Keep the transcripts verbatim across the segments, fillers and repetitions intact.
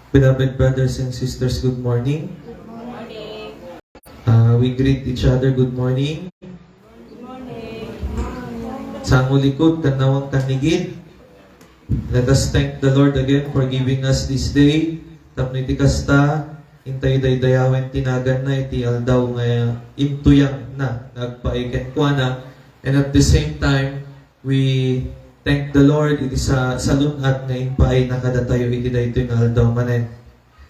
Beloved brothers and sisters, good morning. Good morning. Uh, we greet each other, "Good morning." Good morning. Sango likod, kannawang kannigid. Let us thank the Lord again for giving us this day. Tapno iti kasta, intayo daydayawen ti naganna iti aldaw nga intuyang na nga agpaay kenkuana. And at the same time, we thank the Lord iti sa-, salun-at nga impaayna kadatayo iti daytoy nga aldaw manen.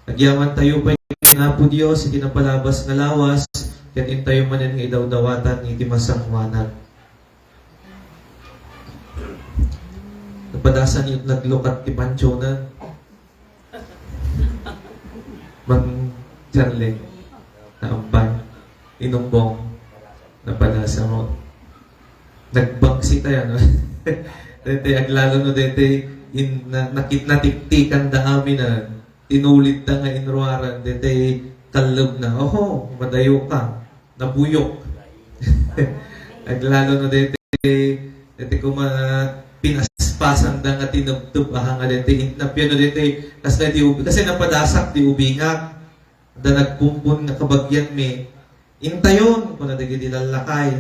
Agyamantayo pay ken Apo Dios iti napalabas nga lawas, ket intayo manen nga idawdawatan iti masangoanan. Napadasan ket naglukat ti pantionan. Mang Charlie, naambay. Inumbong, napadasa mo. Nagbangsi tayo, no? Daytoy aglalo no, daytoy in-, na-, nakit-, natiktikan da amin, ah. Tinulid da nga inruaran, daytoy kalleb na. Oho, madayo ka. Nabuyok. Aglalo no, daytoy, daytoy kuma pinaspasan da nga tinubtub, aha nga daytoy, napyano daytoy, kas na di ub-, kasi napadasak di ubingak. Da nagpumpon nga kabagyan mi, "Intayon," kuna dagiti lallakay.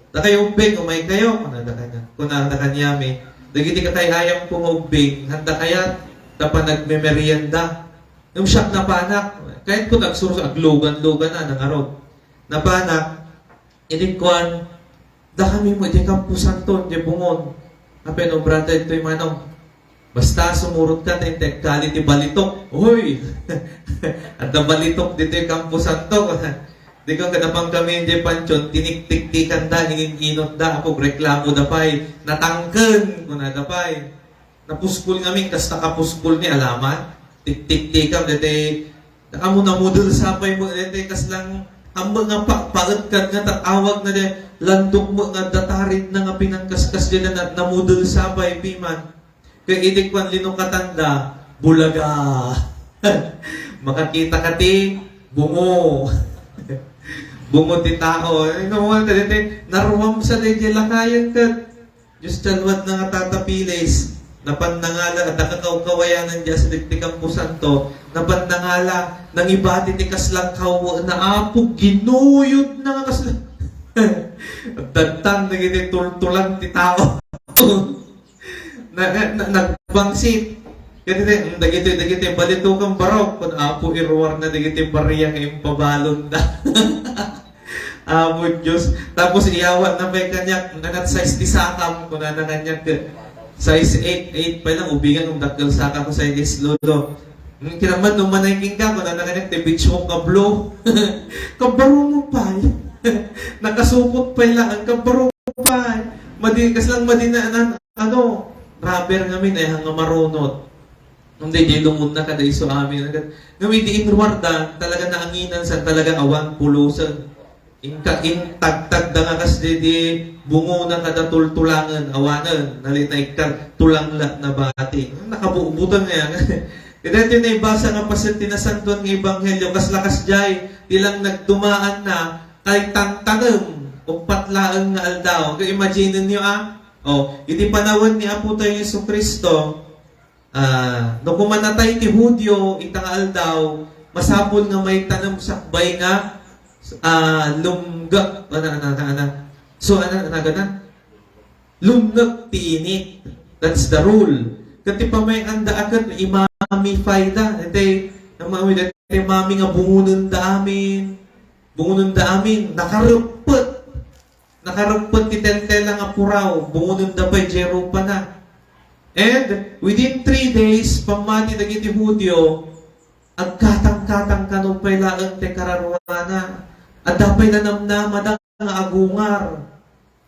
"Dakay ubbing, umay kayo," kuna da kanya. Kuna da kanya mi, "Dagiti katay-ayam ko nga ubbing, handa kayat ta panagmemerienda." Ngem siak napanak, kayat ko nagsurus-, aglugan-lugan na, nangarog. Napanak, idi kuan, "Dakami mo iti Kamposanto, iti bungon." Apen obrada ditoy manong. Basta sumurot ka, ta intek kali ti balitok. Uy! Adda balitok ditoy Kamposanto. Di ka kadapang kami, iti pantion, tiniktiktikan da, ingin-inot da, apog reklamo da pay. "Natangken," kuna da pay. Napuskol ngamin, kasta kapuskol ni alaman. Tiktiktikam, dete, amo namudel sapay mo, dete, kaslang, amo nga pa, paet kad nga tatawag na de, landok mo nga datarid na nga pinangkaskas de na, namudel sapay, piman. Kaya idik man linukatan da, bulaga. Makakita ka ti bungo. Bungo ti tao. Ay, naman, dete, naruam sa de, de lakayan kat. Diyos ti alwad na nga tatapilis, napan nangala, adda kakawkawayanan diay asideg ti Kamposanto, napan nangala, nangibati ti kaslang kaw-, na Apo, ginuyod na nga kasla-, dadtan dagiti tultulan ti tao. Na, na, na, nagbangsit. Dagiti, dagiti, dagiti, balitok kang barok, kun Apo, iruar na dagiti barya nga impabalon da. Apo Dios. Tapos iyawat na pay kaniak, "Nanat size ti sakam?" Kunana kaniak, "Size eight." "Eight pay lang, ubingan, um, dakkel saka ko size eight, lolo." "Hmm, kinaman, no manay king ka," kunana kaniak, "ti beach walk nga blue." Kabaro mo pay. Nakasupot pay lang, ang kabaro mo pay. Madi-, kaslang madina, na, ano, rubber ngamin, ay hanga marunot. Hindi, di lumunna kada isu amin. Ngam iti inruarda, talaga naanginan san talaga awan pulusen. Inka, intagtagda nga kas di, di bungona kada tultulangen, awanen, nali-, naikkan, tulang la nabati. Nakabubutan nga yan. Iti naibasa nga paset ti Nasantoan nga Ebanghelio, kas lakas jay, ti lang nagdumaan na, kay tangtangem, uppat laeng nga aldaw. Imagine niyo, ah? Oh, iti panawen ni Apo tayo Jesu-Cristo, Ah, no kumanatay ti Judio ita nga aldaw, masapul nga maitanem sakbay nga, ah, lumgek, ana, ana, ana, ana. So, ana, ana, ana? Lumngek ti init. That's the rule. Ket ti pamay-anda a ket imamify da. Iti, ang mga, iti mami nga bungunen da amin. Bungunen da amin. Nakareppet. Nakareppet ti teltela nga puraw, bungonen da pay jay rupana. And within three days, pammati dagiti Judio, agkatangkatang kano pay laeng ti kararuana. Adda pay nanamnamada nga agungar.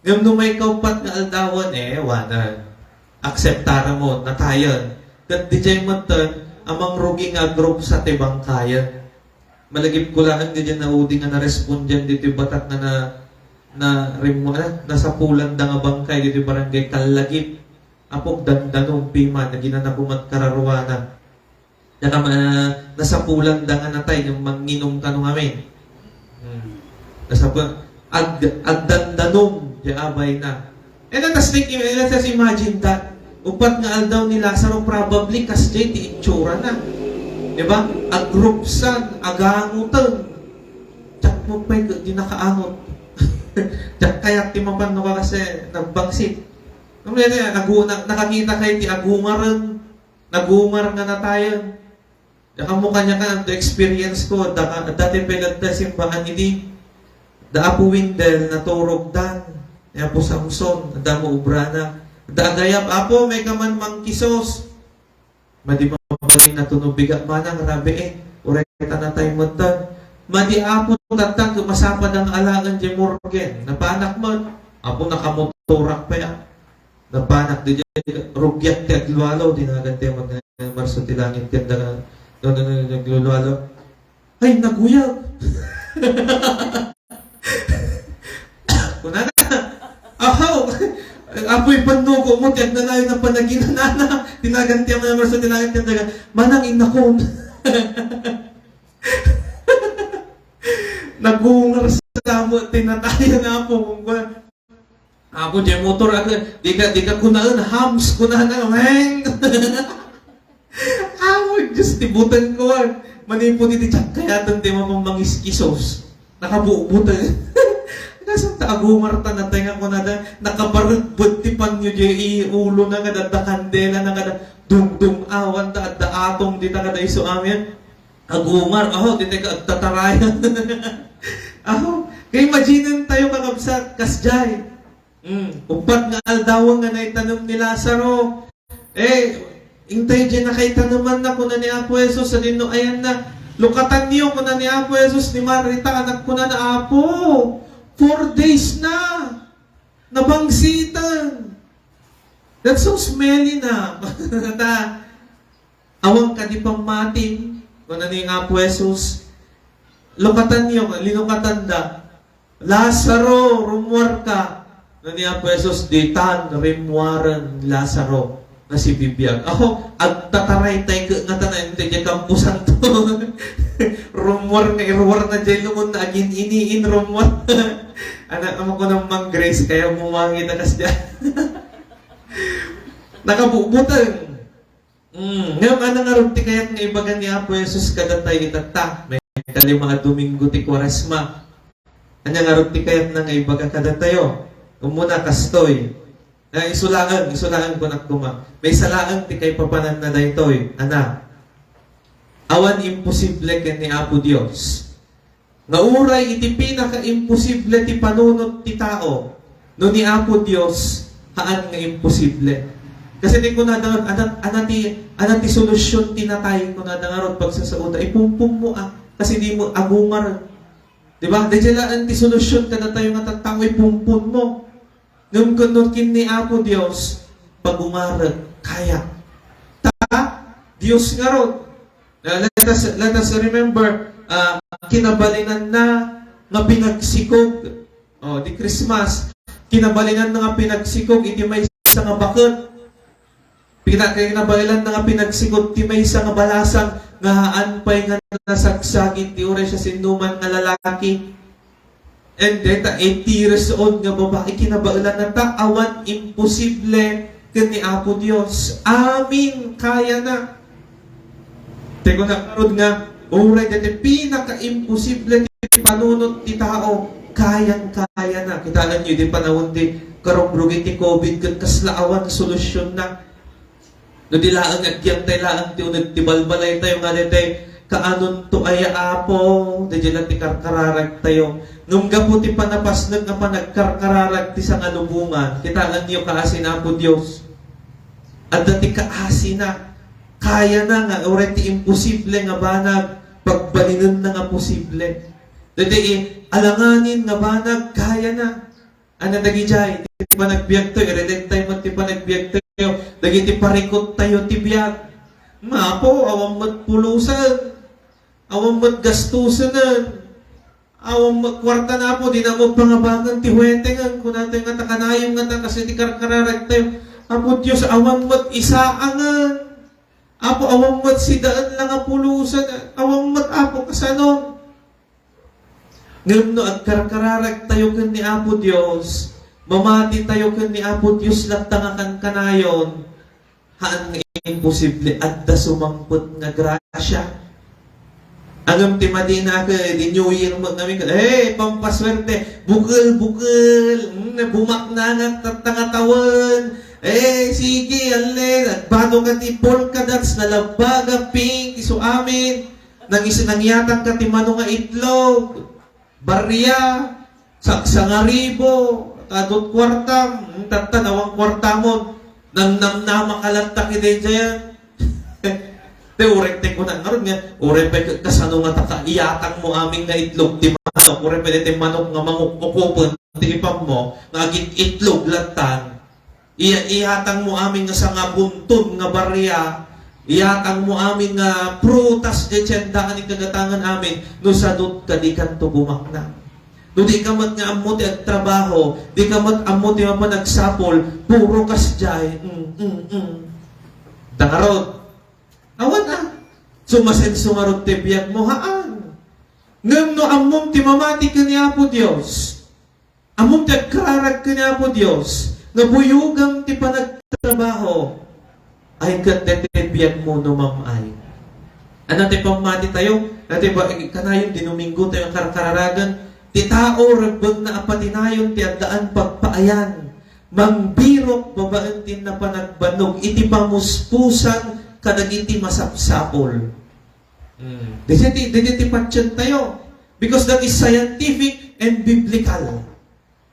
Ngem no maikaupat nga aldawen, eh, wanan. Akseptaramon, natayen. Ket dijay metten a mangrugi nga agrupsa ti bangkayen. Malagip ko laeng diay naudi nga narespondian ditoy batak nga na, na, rimmo-, ah, nasapulanda nga bangkay ditoy barangay Kallagip. Apog dandanom, piman, nagina na kumat kararuana. Naka-, ah, nasapulanda nga natay, nga manginum kano ngamin. Hmm. Nasapul-, ag-, agdandanom, di abay na. And let us think, let us imagine that. Upat nga aldaw ni Lazaro, probably, kasjay ti itsura na. Di ba? Agrupsan, agangoten. Diak mo pay di nakaangot. Diak kayat ti mapan no ka kasi nagbangsit. Ano yan eh, agu-, na-, nakakita kayo ti agungaren, nagungar nga natayen. Diak mo kanya ka, the experience ko, da-, dati pay nagta simbahan idi, da Apo Windel, naturog dan, ni Apo Samson, da mo ubrana. Da agayab, Apo, may ka man mangkisos. Madi mabalin na tunubiga, manang rabi eh. Uray ta natay met tan. Madi Apo, tatang, masapad ang alaen di morgue. Napanak met. Apo, nakamotorak pa ya. Napanak di rugyat ti aglualo, dinagan ti Amag Marso ti langit, ti andagan. No, no, no, no, aglualo. Ay, naguyag. Kunana, ahaw, apoy pannugo mo, ti agnanayon ng panaginanana, tinagan ti Amag Marso, tinagan ti andagan. Manang inakon. Nagungar sa mo, tinatayan na po. Apo, diay motor agay, di ka, di ka kunaen, hams, kunana, weng! Apo, Diyos, ti buteng ko, ah. Manipod iti tiyak kayaten, di mo mangiskisos. Nakabubuteng. Nasaan ta agumarta na tayo nga kunada, nakabarugbet ti panyo di ulo na kada, da kandela na kada, dungdung awan ta, adda atong di ta kada isu amin. Agumar, aho, di tayo agtatarayan. Aho, kay imagine tayo, kakabsat, kasjay. Mm, uppat nga aldaw nga naitanem ni Lazaro. Eh, intay di nakaitaneman na, kuna ni Apo Jesus, sa dinno ayan na. Lukatan niyo, kuna ni Apo Jesus, ni Marita, anak, kuna na, Apo, four days na. Nabangsitan. That's so smelly na. Ta, awan ka di pammatim, kuna ni Apo Jesus. Lukatan niyo, linukatan da. Lazaro, rummuar ka. Kuna ni Apo Jesus, ditan, rimmuaren Lazaro nga sibibiag. Aho, agtataray tayo ke-, nga tanan, iti diay kampusan to. Rummuar nga iruar na diay lungon na agin-iniin, rummuar. Anak, amo ko nang mang Grace, kaya mo mangita kas diyan. Nakabubuteng. Mm, ngem, ano ngarud ti kayat nga ibaga ni Apo Jesus kadatayo itatta? May kalima a Domingo ti Kuaresma. Anya ngarud ti kayatna nga ibaga kadatayo? Umuna, kastoy. Nga isu laeng, isu laeng kunak koma. Maysa laeng ti kaipapananna daytoy. Ana, awan imposible ken ni Apo Dios. Nga uray iti pinakaimposible ti panunot ti tao, no ni Apo Dios, haan nga imposible. Kasi ti kunada, ana, ana ti, ana ti solusyon ti natay, kunada ngarud pagsasauda, ipumpon mo, ah, kasi di mo agumar. Di ba? Daydiay laeng ti solusyon kadatayo nga tattao, ipumpon mo. Ngem kunno ken ni Apo Dios, pagungarek, kaya. Ta, Dios ngarud. Now, let us, let us remember, ah, kinabalinanna nga pinagsikog. Oh, di Christmas. Kinabalinanna nga pinagsikog iti maysa nga baket. Pina-, kinabalinanna nga pinagsikog ti maysa nga balasang nga haan pay nga nasagsagid ti uray siasinoman nga lalaki. And then, ta eighty years old nga babai, kinabaelanna ta awan imposible ken ni Apo Dios. Amin, kayana. Ti kunak ngarud nga, uray daytoy pinakaimposible ti panunot ti tao, kayan-kayana. Kitaenyo, di panawen ti karugrugi ti covid ket kasla awan solusyonna. No di laeng agyantay laeng ti uneg ti balbalaytayo nga daytoy, kaanonto aya, Apo, daydiay la ti karkararagtayo. Ngem gapu ti panapasnek nga panagkarkararag ti sangalubongan, kitaenyo, kaasi ni Apo Dios. Adda ti kaasina. Kayana nga uray ti imposible nga banag, pagbalinenna nga posible. Daytoy, eh, alanganin nga banag, kayana. Ana dagidiay, ti panagbiagtayo, irededtayo met ti panagbiagtayo, dagiti parikuttayo ti biag. Mapo, awan met pulosen, awan met gastosenen, awan met kuarta, Apo, dina met pangabangen ti huwetengen, kunatayo nga ta kanayon nga ta kas iti karkararagtayo. Apo Dios, awan met isaangen. Apo, awan met sidaen la nga pulosen, awan met, Apo, kasano? Ngem no agkarkararagtayo ken ni Apo Dios, mamatitayo ken ni Apo Dios latta nga kankanayon, haan nga imposible, adda sumangpet nga grasya. Ngem ti madina ket idi New Year met ngamin ket, "Hey, pampaswerte, bukel-bukel, mm, bumaknangak tatta nga tawen. Eh, sige, alle, agbano ka ti polka dots, nalabbaga, pink, isu amin. Nangis-, nangyatang ka ti mano nga itlog, barya, saksangaribo, adut kuartam, mm, tatta, awan kuartamon. Nangnamnama ka latta iti daydiay." Te, uray ti kuna ngarud nga, uray pay ket kasano nga ta kaiyatang mo amin nga itlog ti manok, uray pay ti manok nga mangukkukupen ti ipam mo, nga agit-itlog lattan. Iya-, iyatang mo amin nga sangabunton nga barya, iyatang mo amin nga prutas, diay tiendaan, ikagatangan amin, no sadut ka, dikanto bumaknang. No di ka met nga ammo ti agtrabaho, di ka met ammo ti mapan agsapul, puro kasdiay, mm, mm, mm. Ta ngarud, awan a. Sumasenso ngarud ti biag mo, haan. Ngem no ammom ti mamati ken ni Apo Dios, ammom ti agkararag ken ni Apo Dios, nga buyogam ti panagtrabaho, ay ket daytoy biag mo no mam-ay. Ania ti pammati tayo? Daytoy ba, kanayon ti Domingo tayo nga karkararagan. Ti tao, rebbengna a patinayon ti addaan pagpaayan. Mangbirok babaen ti napan agbannog iti pamuspusan kadagiti masapsapul. Mm. Daydiay ti, daydiay ti patien tayo. Because that is scientific and biblical.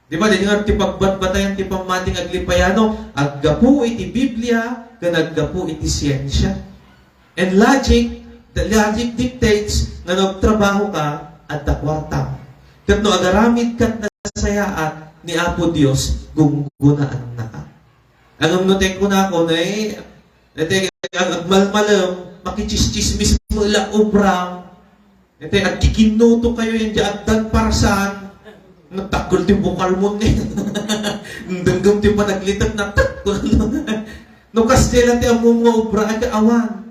Di ba? Daydiay nga ti pagbatbatayan ti pammati nga Aglipayano, aggapu iti Biblia, ken aggapu iti siensia. And logic, the logic dictates nga no agtrabaho ka, adda kuarta. Ket no agaramid kat nasayaat ni Apo Dios, gunggunaannaka. Ngem no ti kunako, nay, daytoy ag-, agmalmalem, makichischismis met la obra. Daytoy agkikinnuto kayo yan, di addan parsan. Nagtakkel ti bukal mo ni. Denggem ti panaglitek, natak. No kasdiay la ti ammom nga obra, ay awan.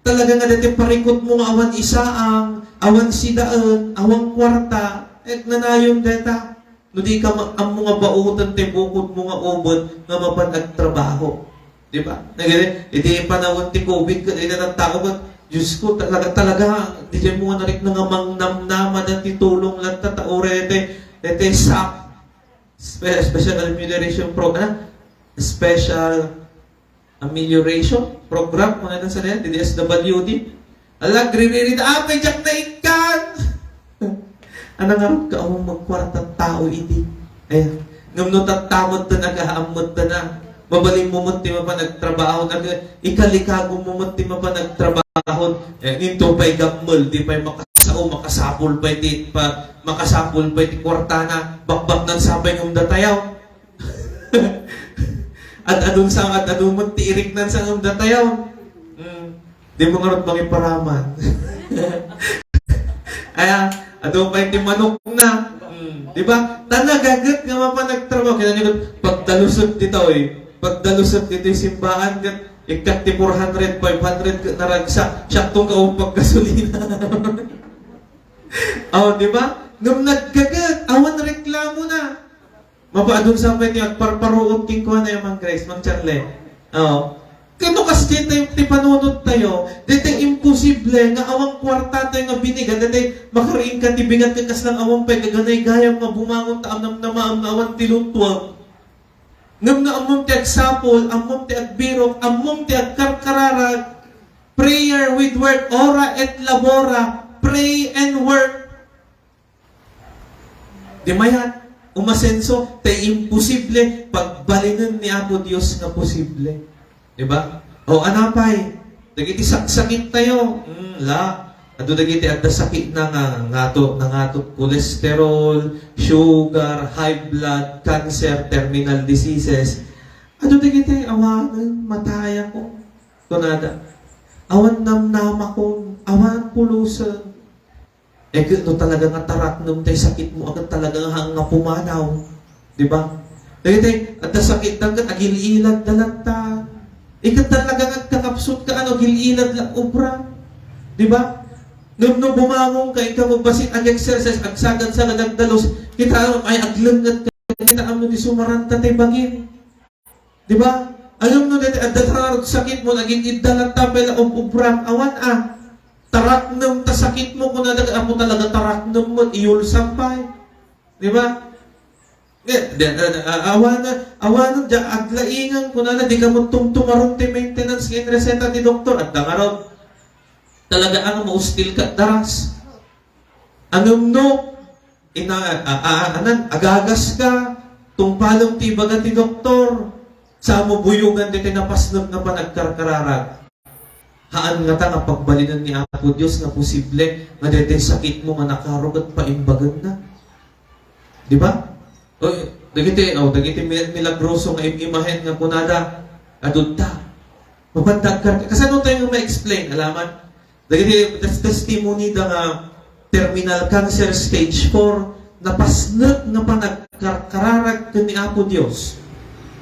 Talaga nga daytoy parikut mo nga awan isaang, awan sidaen, awan kuarta, eh, nanayon dayta. No di ka ma-, ammo nga baoten ti bukod mo nga uben nga mapan agtrabaho. Di ba? Nagini, iti panawen ti covid, ket iti tattao, ket, Diyos ko, talaga, talaga, di mo nga narikna nga mangnamnama dati tulong latta, ta uray iti, iti sa spe-, special amelioration pro-, ah? Special amelioration program, mga nasa na yan, D D S W D. Ala, agriririta, "Apay, diak naikkan!" Ania ngarud ka, awan magkuarta tao idi. Ayan. Ngem no tatta met ti nagaammet na. Mabalin mo met ti mapan agtrabaho, nag-, ikalikagum mo met ti mapan agtrabaho. Eh, ninto pay gammel, di pay makasao, makasapul pay ti, pa, makasapul pay ti kuartana. Bakbaknansa pay ngem datayaw. Ad-adun sa, ad-adun met ti iriknansa ngem datayaw. Mm. Di mo ngarud mangiparaman. Aya, adu pay ti manokna. Mm. Di ba? Ta nagaget nga mapan agtrabaho. Kinanyagan, pagdalusek ditoy. Pagdalusek ditoy simbaan, ket ikkat ti four hundred, five hundred, ket naragsak. Siak tong kaupag gasolina. Oh, di ba? Ngem naggaget, awan reklamo na. Mapaadun sa pay ti agparparuot kenkuana, Mang Grace, Mang Charlie. Oo. Ket no kasdiay ti panunot tayo, daytoy imposible nga awan kuarta tayo nga binigat, daytoy makaruing ka ti bigat ket kasla awan pay gaganay gayam nga bumangon ta amnamnamaam nga awan ti lutwag. Ngem no ammom ti agsapul, ammom ti agbirok, ammom ti agkarkararag, prayer with work, ora et labora, pray and work. Di mayat, umasenso, tay imposible, pagbalinen ni Apo Dios nga posible. Di ba? O, anapay, dagiti saksakit tayo. Hmm, la, adu dagiti adda sakit na nga, ngato, nangato cholesterol, sugar, high blood, cancer, terminal diseases. Adu dagiti awanen, matayako. Kunada, awan namnamakon, awan pulusen. Eh, ket no talaga nga taraknem tay sakit mo, ket talaga nga, nga pumanaw. Di ba? Dagiti, adda sakit da, ket agil-ilad da latta. Eh, ket talaga nga agkakapsut ka, ano, agil-ilad la obra. Di ba? Ngem no bumangon ka, ikaw mo basit ag-exercise, agsagad-sagad, agdalus, kita, ay, aglenget ka, kita, amo di sumaranta tay bagim. Di ba? Alam no, dati, adda tayo sakit mo, naging idda lang tapay la ob-, obram, awan, ah. Taraknem ta sakitmo, kunada, apo talaga taraknem met, iyulsam pay. Di ba? Eh, di, ah, ah, awanan, awanan, dia aglaingan, kunana, di ka met tumtumaron ti maintenance nga inreseta ti doktor, adda ngarud. Talaga ang maustil ka, daras. Anam no, ina, a, a, anan, agagas ka, tungpalem ti ibaga ti doktor, sa mo buyogan ditoy napasnek nga panagkarkararag. Haan ngata nga pagbalinen ni Apo Dios nga posible nga daytoy sakitmo nga nakaro ket paimbagenna. Di ba? O, dagiti, o, dagiti mi-, milagroso nga im-imahen nga kunada, adunta. Mapandagkar-, kasano tayo nga ma-explain? Alaman? Dagiti tes-, testimony da nga terminal cancer stage four, napasnek nga panagkarkararag ken ni Apo Dios.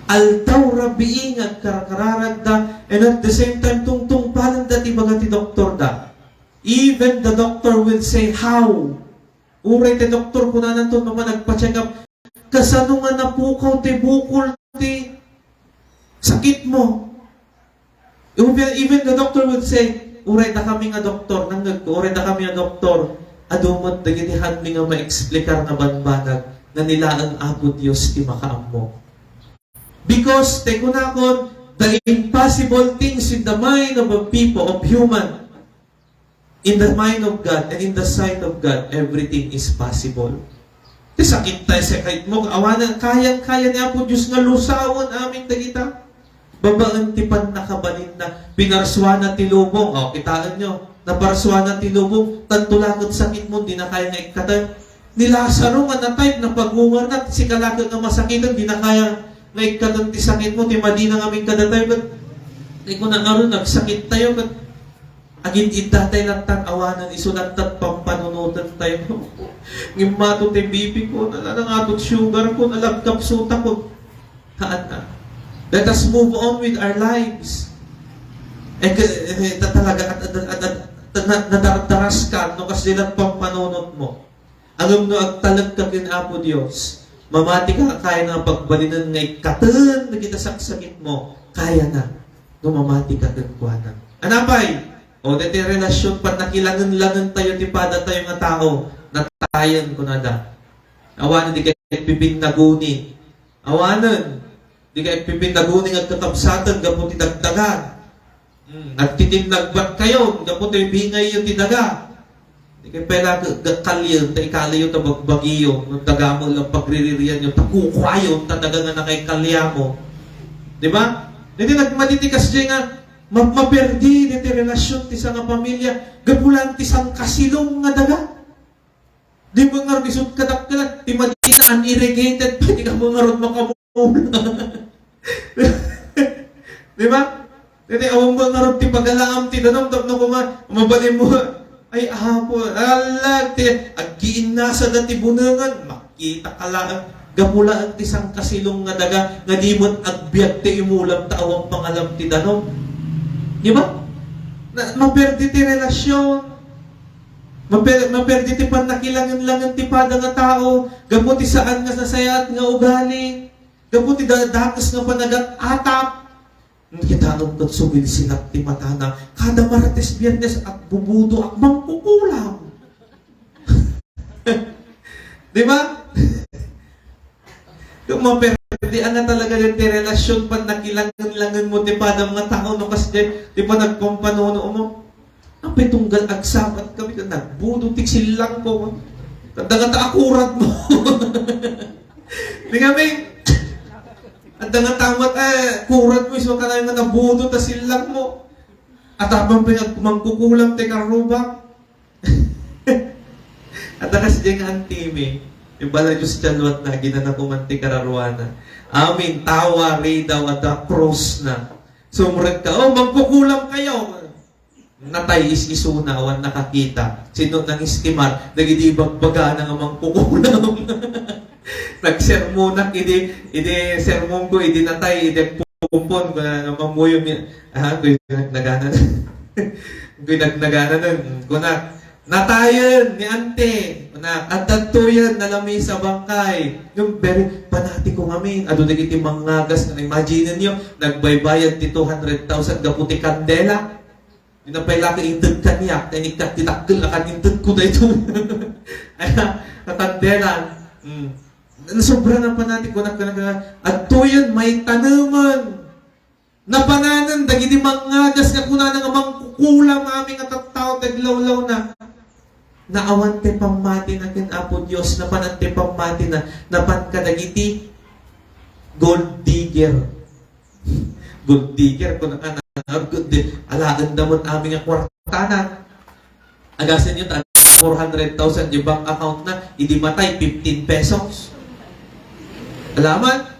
Aldaw rabii nga agkarkararagda, and at the same time, tungtungpalenda ti ibaga ti doktor da. Even the doctor will say, "How?" Uray ti doktor, kunananto, mapan nagpa-check up, "Kasano nga napukaw ti bukol ti sakitmo?" Even, even the doctor would say, "Uray dakami nga doktor, nangngegko, uray dakami nga doktor, adu met dagiti haanmi nga maeksplikar nga banbanag nga ni laeng Apo Dios ti makaammo." Because, ti kunakon, the impossible things in the mind of a people, of human, in the mind of God and in the sight of God, everything is possible. Ti sakit tayo, sakitmo, awanan, kayang-kaya ni Apo Dios nga lusawen amin dagita. Babaen ti pannakabalinna, pinarsuana ti lubong. O, kitaenyo, naparsuana ti lubong, tanto la ket sakitmo, dina kaya nga ikkaten. Ni Lazaro nga na-type, napagungarna, sika la ket nga masakiten, dina kaya nga ikkaten ti sakitmo, ti madina ngamin kadatayo, ket, ti kuna ngarud, nagsakit tayo, ket agid-idda tayo lantan, awanan isu lantan pampanunoten tayo. Ngimmato ti B P ko, nala-, nangatot sugar ko, nalagkap suta ko. Haan na. Let us move on with our lives. Eh, k-, eh, ta-, talaga, at, at, at, at, at, na-, nadardaras ka, no, kas dilan pampanunot mo. Ngem no agtalek ka ken Apo Dios, mamati ka, kayana nga pagbalinen nga ikkaten dagiti saksakitmo, kayana no mamati ka kenkuana. Anapay? O, daytoy relasyon, pannakilangen-langen tayo ti padatayo nga tao, natayen, kunada. Awanen, di ka agpipinnaguni. Awanen, di ka agpipinnaguni nga agkakabsaten gapu ti dagdagan. Hmm, agtitinnagbat kayo gapu ti bingayyo ti daga. Di kayo pwede ga-, ga-, kalyen, ta ikalayo ta bagbagiyo, no daga met lang pagriririanyo, ta kukuayo, ta daga nga nakaikalya mo. Di ba? Daydi nagmati ti kasdiay nga, ma-, maperdi daydi relasyon ti sangapamilya, gapu laeng ti sangkasilong nga daga. Di mo ngarud isut kadakkel, ti madina unirrigated, pwede ka mo ngarud makamu-, Di ba? Daydi, awan mo ngarud ti pagalaam ti danum, tapno kuma, mabalin mo, "Ay, Apo, alag, ti, aggiinnasada ti bunengan." Makita ka laeng, gapu laeng ti sangkasilong nga daga, nga di met agbiag ti imulam ta awan pangalam ti danum. Di ba? Na, maperdi ti relasyon. Maper-, maperdi ti pannakilangen-langen ti pada nga tao, gapu ti saan nga nasayaat nga ugali, gapu ti da-, dakes nga panagat-atap. Kitaem ket sumilsilak ti matana. Kada Martes, Biernes, agbubudo, agmangkukulam. Di ba? Yung maperdi, ano talaga yung ti relasyon, pannakilangen-langen mo ti padam nga tao, no? Kasi di, di pa nagpampanuno mo. Apay tunggal agsabat kami, nagbudo ti sillang ko. Tanda nga ta akurat mo. Di kami, tanda nga tamat, eh, kurat mo, iso ka na yung nabudo ta sillang mo. At habang pinag-, mangkukulam ti karubak. At akas di nga antimi, yung bala Diyos ti luat na, ginanakuman ti kararuana. Amin, tawa, ridaw, at cross na. Sumrek ka, "Oh, mangkukulam kayo." Natay is-isuna, awan nakakita. Sino nang estimar? Dagiti bagbagana nga mangkukulam. Nagsermonak idi, idi sermon ko, idi natay, idi agpupon, kuna nga mamuyom ya-, ah, kuy nagnagana na. Kuy nagnagana na, kuna, "Natayen ni Ante." Kuna, "Adda tuyen, nalamisa bangkay." Yung very, panati ko ngamin, adu dagiti mangngagas, nga imagine niyo, nagbaybayad ti two hundred thousand gapu ti kandela. Di na pay laki inted kaniak, ta inikkat ti dakkel a kan inted ko daytoy. Ay, katandelan. Mm. Sobra na panati ko, nak-, nak-, adtoyen, maitanemen. Napananen dagiti mangngagas nga kunana nga mangkukulam amin nga tattao ti aglawlawna. Naawan ti pammatina ken Apo Dios, napanan ti pammatina, napan kadagiti gold digger. Gold digger, kun-, ana, gold di-, alaenda met amin nga kwartana. Agasenyo ta four hundred thousand di bank account na, idi matay, fifteen pesos. Alaman?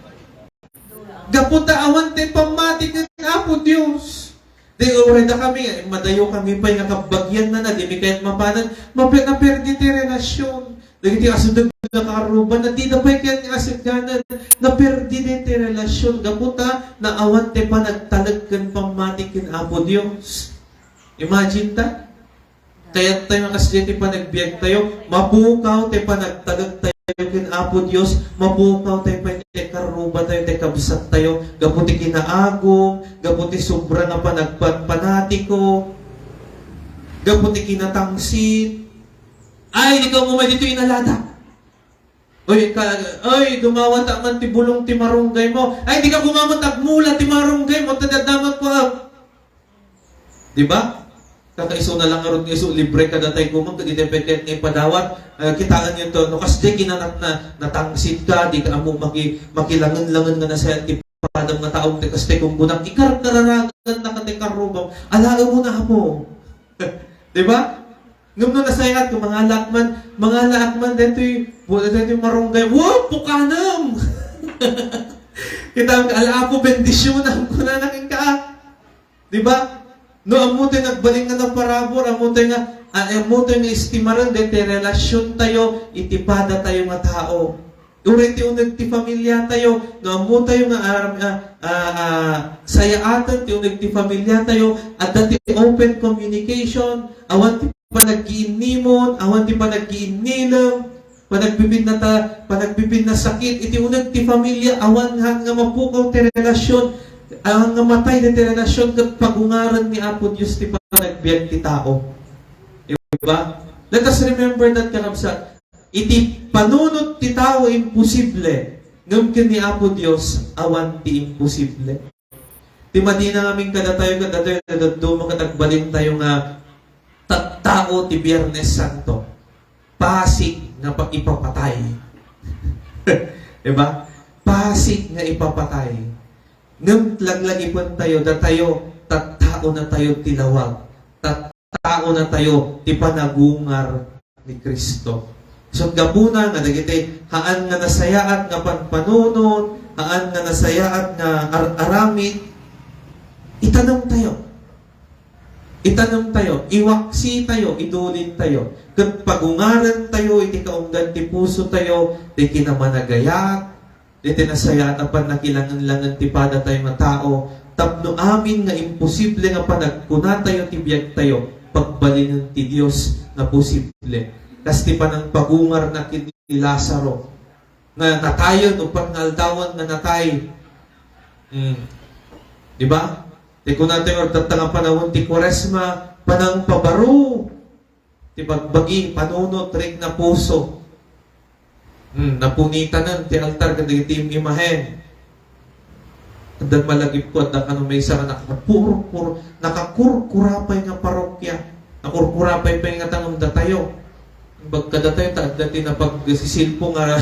Gapu ta awan ti pammati ken Apo Dios. Di, uray da kami, madayo kami pay nga kabagian na na, di mi kayat mapanan, mape-, naperdi ti relasyon. Dagiti asudeg nga kaarruban, na di da pay kayat nga aseganan, naperdi ti relasyon. Gapu ta naawan ti panagtalek ken pammati ken Apo Dios. Imagine ta? Kayat tayo nga kasdi ti panagbiag tayo, mapukaw ti panagtalek tayo ken Apo Dios, mapukaw tayo pay ti karruba tayo, ti kabsat tayo, gapu ti kinaagum, gapu ti sobra nga panagpanpanatiko, gapu ti kinatangsit. Ay, di ka umay dito inalada. Oy, ka, oy, dumawata man ti bulong ti marunggay mo. Ay, di ka kumamot agmula ti marunggay mo, ta dadamag ko, ah. Di ba? Kakaisuna lang ngarud nga isu, libre kadatay koma, ket itay pay kayat nga ipadawat. Ah, kitaenyo to, no, kasdi kinanak na, natangsit ka, di ka ammo maki-, makilangen-langen nga nasayaat ti padam nga tao, ti kasdi kung budak, ikarkararagan na ka ti karrubam. Alaem mo na, Apo. Di ba? Ngem no nasayaat ko, mangalaak man, mangalaak man daytoy, bu-, daytoy marunggay, wow, pukanem! Kita, ala, Apo, bendisyonam, kunana kenka. Di ba? No ammo tayo nga agbalin nga naparabur, ammo tayo nga, ah, ammo tayo nga estimaren daytoy relasyon tayo iti pada tayo nga tao. Uray ti uneg ti familia tayo, no ammo tayo nga aram-, ah, ah, ah, sayaaten ti uneg ti familia tayo, adda ti open communication, awan ti panaggiinnimon, awan ti panaggiinnilem, panagpipinna ta-, panagpipinna sakit, iti uneg ti familia, awan nga, nga mapukaw ti relasyon, awan nga matay ti relasyon, ket pagungaren ni Apo Dios ti panagbiag ti tao. Di ba? Let us remember that, kakabsat. Iti panunot ti tao, imposible, ngem ken ni Apo Dios, awan ti imposible. Ti madina ngamin kadatayo, kadatayo, dadduma ket agbalin tayo nga tattao ti Biernes Santo. Pasig nga pa-, ipapatay. Di ba? Pasig nga ipapatay. Ngem laglagipen tayo, datayo, tattao na tayo ti lawag. Tat-, tao na tayo ti panagungar ni Cristo. So, gapuna nga dagiti haan nga nasayaat nga panpanunot, haan nga nasayaat nga ar-, aramid, itanem tayo. Itanem tayo, iwaksi tayo, idulin tayo. Ket pagungaren tayo iti kaunggan ti puso tayo, ti kinamanagayat, iti nasayaat a pannakilangenlangen ti pada tayo nga tao, tapno amin nga imposible nga panagkuna tayo ti biag tayo, pagbalinen ti Dios nga posible. Kas ti panangpagungarna ken ni Lazaro, nga natayen, uppat nga aldawen nga natay. Hmm. Di ba? Ti kuna tayo, tatta nga panawen ti Kuaresma, panangpabaro. Ti bagbagi, panunot, rikna puso. Hmm, napunitanen ti altar kadagiti im-imahen. Addan malagipko, adda kano maysa nga nakapurpur-, nakakurkurapay nga parokya. Nakurkurapay pay nga tangem datayo. Bagka datayo, ta adda ti napagsisilpo nga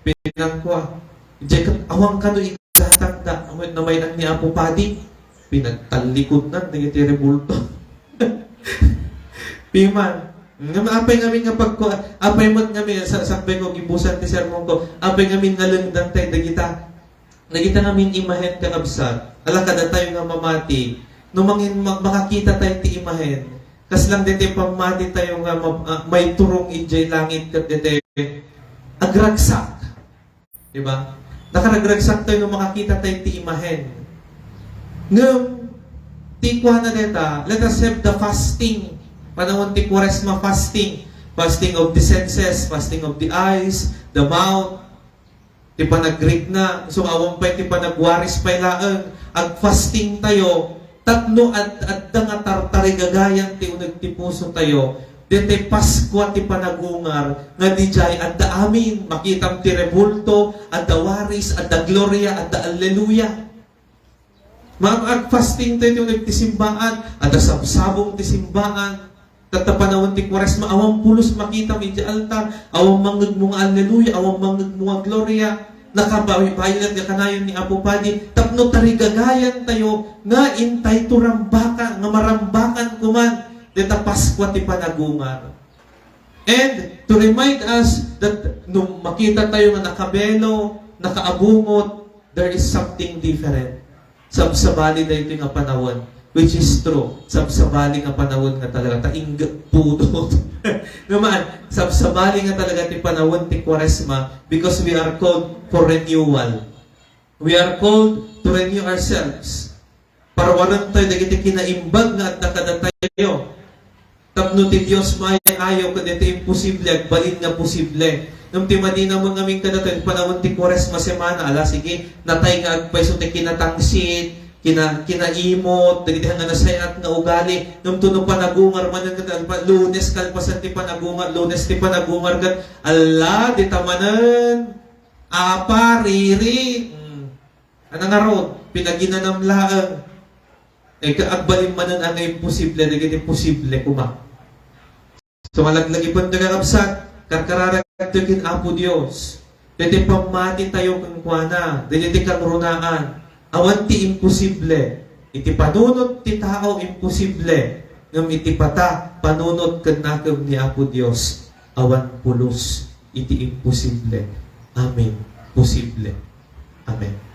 pinangkua. Diay ket awan kano igatangda. Awan na may ni Apo Padi. Pinagtallikudnan dagiti rebulto. Piman. Ngem apay ngamin nga pagkua-, apay met ngamin, sa-, sakbay ko, gibusan ti sermon ko, apay ngamin nga lengdang tayo dagita. Dagita ngamin imahen, kakabsat. Ala, kadatayo nga mamati, no mangin-, ma-, makakita tayo ti imahen, kas lang deti pammati tayo nga ma-, ah, maiturong idiay langit ket deti agragsak. Di ba? Nakaragragsak tayo no makakita tayo ti imahen. Ngem, ti kuana deta, let us have the fasting. Panawen ti Kuaresma fasting. Fasting of the senses, fasting of the eyes, the mouth, ti panagrikna. So, awan pay ti panagwaris pay laeng. Ag-fasting tayo, Tapno ad-, adda nga tartarigagayan ti uneg ti pusotayo, ditoy Paskua ti panagungar, nga diay adda amin, makitam ti rebulto, adda waris, adda gloria, adda alleluia. Maag-fasting tayo ti uneg ti simbaan, adda sabsabong ti simbaan, tatta panawen ti Kuaresma, awan pulos makitam idiay altar, awan mangngegmo nga alleluia, awan mangngegmo nga gloria. Nakabaybaylat nga kanayon ni Apo Padi, tapno tarigagayan tayo nga intay to rambaka, nga marambakan kuman dita Paskua ti panagungar. And to remind us that no makita tayo nga nakabelo, nakaabungot, there is something different. Sabsabali daytoy nga panawen, which is true. Sabsabali nga panawen nga talaga, ta ingga pudot. Naman, sabsabali nga talaga ti panawen ti Kuaresma because we are called for renewal. We are called to renew ourselves. Parwarentayo dagiti kinaimbag nga adda kadatayo. Tapno ti Dios maayo ket iti imposible, agbalin nga posible. Ngem ti madinamen ngamin kadatayo, panawen ti Kuaresma semana, ala, sige, natay nga agpayso ti kinatangsit, kina-, kinaimot, dagiti nga nasayat nga ugali. Ngem tuno panagungar manen ket alpa-, Lunes, kalpasan ti panagungar, Lunes ti panagungar, ket ala, dita manen, apa, riri. Hmm. Ano ngarud, pinaginanam laeng. Eh, ka-, agbalin manen a nga imposible, dagiti posible koma. So, malaglagipen ti kakabsat, karkararagto ken Apo Dios. Dagiti pammati tayo kenkuana, dagiti kangrunaan, awan ti imposible. Iti panunot ti tao, imposible. Ngem iti pata, panunot ken nakem ni Apo Dios, awan pulos iti imposible. Amen. Posible. Amen.